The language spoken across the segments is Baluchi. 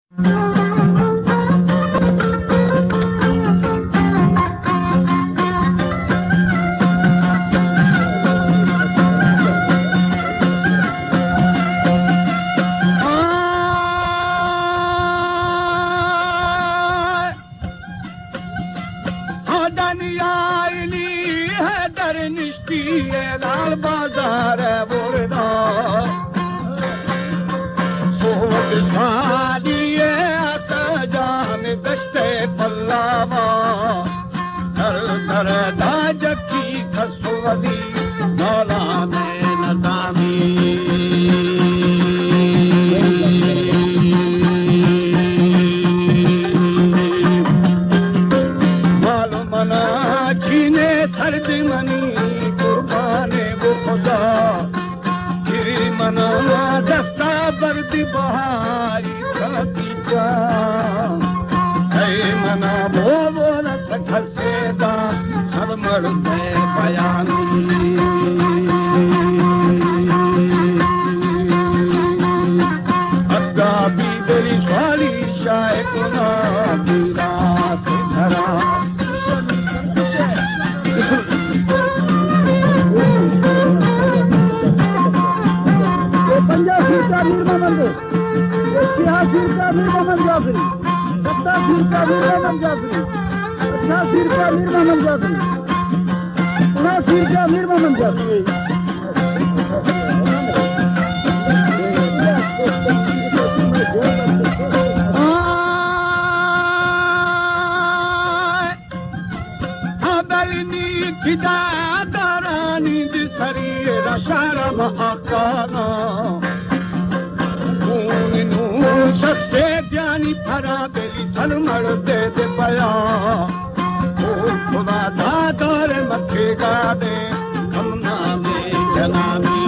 آدانی آئلی حیدر نشتی لال بازار بردا۔ سوت سالی آتا جان دشت پلاوا۔ در در دا جکی کس ودی مالا میں ندامی۔ مال منا چینے سرد منی قربان بو خدا۔ گری منا دستا برد بہاری کھتی جان۔ اے منا بو بو نہ تھسے دا سر مڑ دے بیانی۔ ادا بی دلی سوالی شاہ گنا گلاس دھرا۔ پنجاہ سیر کا میر محمد، سیاہ سیر کا میر محمد جعفری، ستر سیر کا میر محمد جعفری، پچاس سیر کا میر محمد جعفری، پناہ سیر کا میر محمد جعفری۔ ابل نیکی دادارانی دی سری رشارم آکانا۔ خون نو شخص دیانی پرا دلی سر مڑ دے دے پیا۔ او خدا دادار مکے گا دے ہم نامے جنانی۔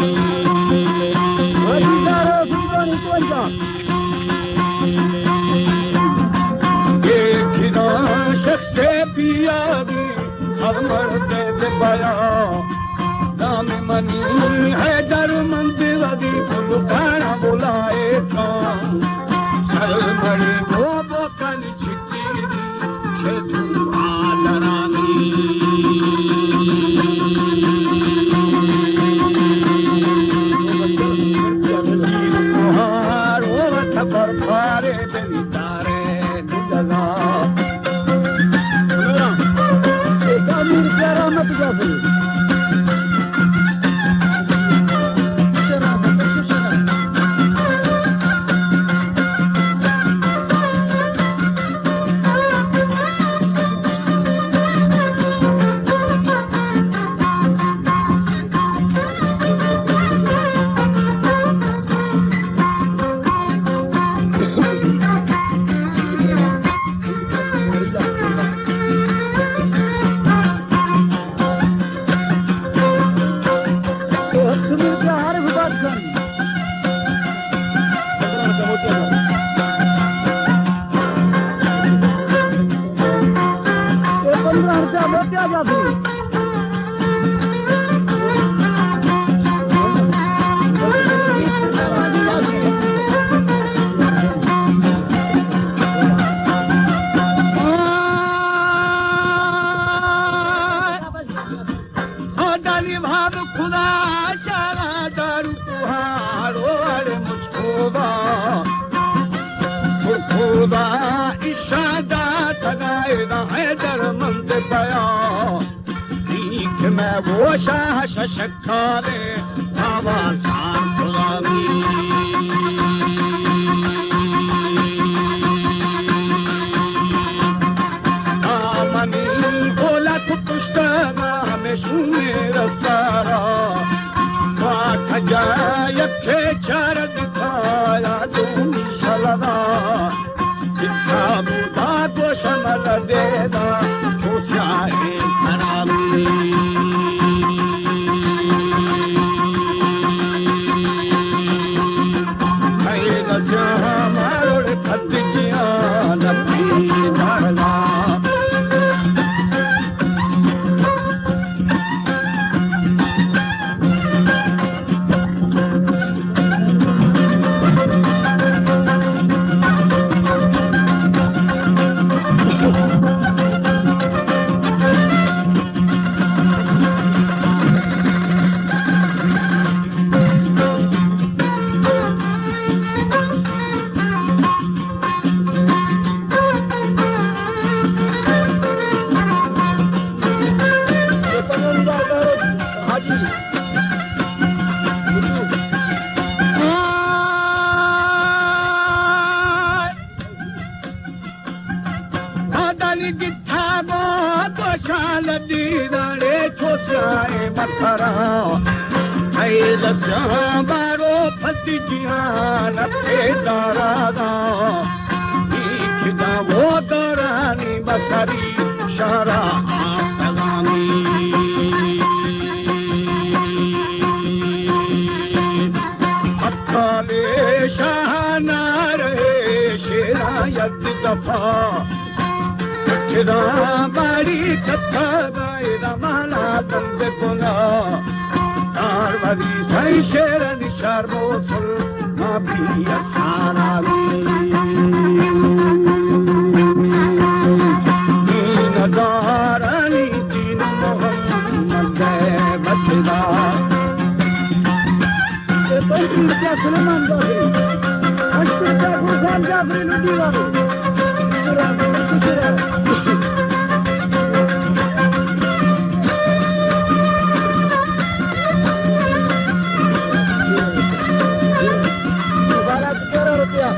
ایک ہی شخص پیاری سرمڑ دے دے بیا۔ نام منی حیدر مند ودی گل کانا بلائے کان۔ سرمڑ بو بو کن چھٹی شدو آدرانی۔ ہارو تبر پارے دنی تارے۔ آدانی بھاب خدا شارا دارو کوہارو اڑے مجھ خدا۔ خدا اشادہ تگائے نہ حیدر مند پیا۔ دیکھ میں وہ شاہ ششکارے آوازان غلامی۔ دامنی اولت پشتگا نشون رستارا۔ ما کجا یکے چارگ کایا دومی شلغا۔ کتاب دا گوشم لدیدا تو شاہ خرامی۔ خیر جہاں ماروڑ پھت جیان پی مالا۔ گٹھا گو گوشان دیدارے چوسائے متھرا۔ اے لساں بارو پھتی جہان اپنے دارا دا۔ ایک دا وہ دورانی بسری شارا آتغامی۔ حقانی شاہ نعرہ شیرا یک دفعہ۔ چدا باری کتھا بائے مالا تند بنا۔ دار وری سائی شیرانی شار موسل ما بی اسانا۔ دین دارانی دین محمد بچدا۔ اے پنچ روپیہ سلیمان جعفری، پنچ روپیہ گلزار جعفری لڈی والے۔ بارہ تیرہ روپیہ۔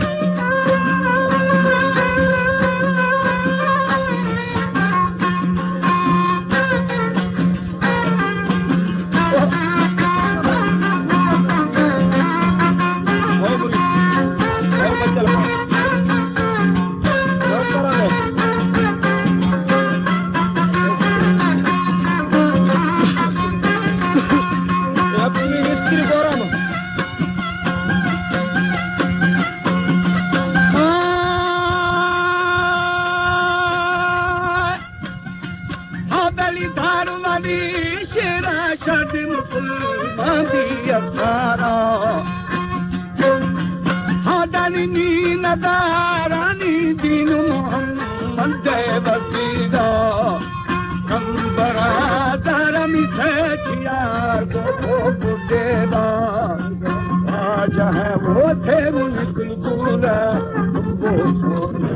آ، آ، بلی دار منی شیرا شاد مکل ماندی افسارا۔ ہادانی نی ندارانی دین محمد وزیرا۔ کم برادر می سے چیار کو کو دیدا۔ واجہ ہے وہ تھے ملک الدولہ، تم وہ سونے۔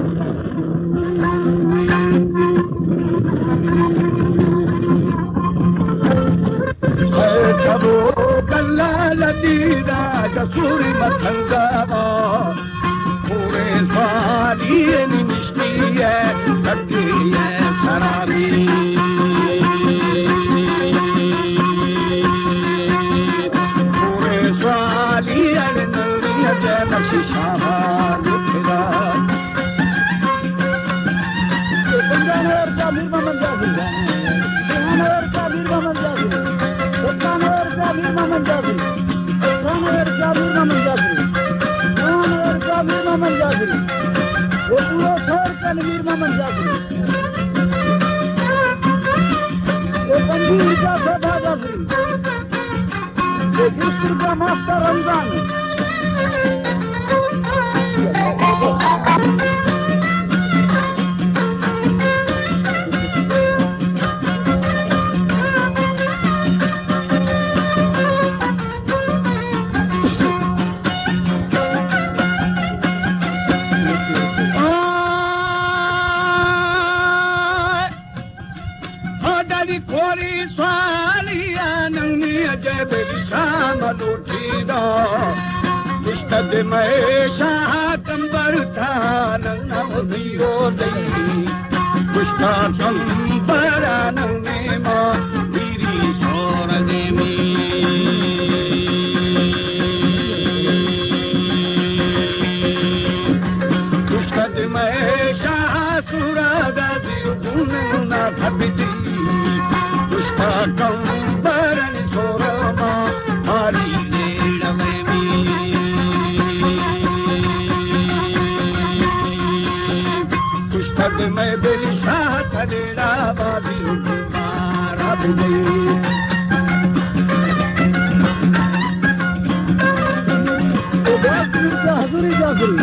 اے تبو کلا لدی راج سوری متھنگا با۔ پورے سوالی نشتی ہے، کٹی ہے سرابی۔ پورے سوالی اڑ نوری اجے نقشی شاہان اٹھدا۔ پنجانور کا میر محمد جعفری۔ پنجانور کا میر محمد جعفری۔ ستانور کا میر محمد جعفری۔ ستانور کا میر محمد جعفری۔ نوانور کا میر محمد جعفری۔ وہ پورا سور کا میر محمد جعفری۔ وہ پنجیر کا سودا جعفری۔ یہ گرفتر کا ماسٹر رمضان۔ آ ڈالی کوری سوالی آننگی اجے بری شام لوٹی دا۔ مشتد میں شاہ کمبر تھا ننگ نو دیو دئی۔ مشتد کمبر آننگی ما میری سور دیمی۔ مشتد میں شاہ سورا دا دنیا بھبتی، پشتا کمبرن سورما، ہاری لیڑ میں می۔ پشتا میں بلی شاہ تلیڑا بادی مارا بلی۔ حضوری جاگری۔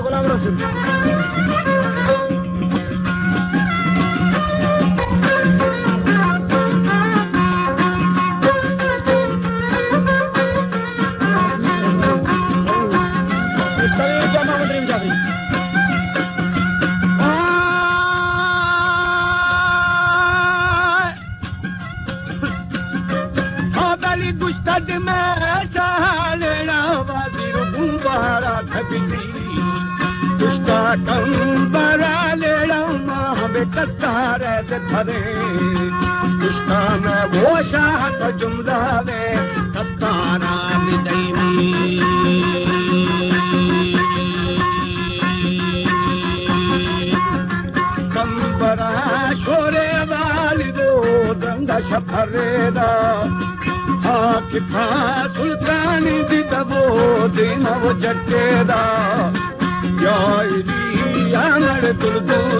غلام رسول۔ کہ میں شاہ لیڑا وادی رو بارا دھگنی۔ کشتا کمبرا لیڑا ماں ہمیں قطار دے دھرے۔ کشتا میں وہ شاہ کا جملہ دے قطارا بھی دینی۔ کمبرا شورے والی دو دنگا شپرے دا۔ ہاک تھا سلطانی دی تبو دین و جٹے دا۔ یا علی یا مڑ دل دو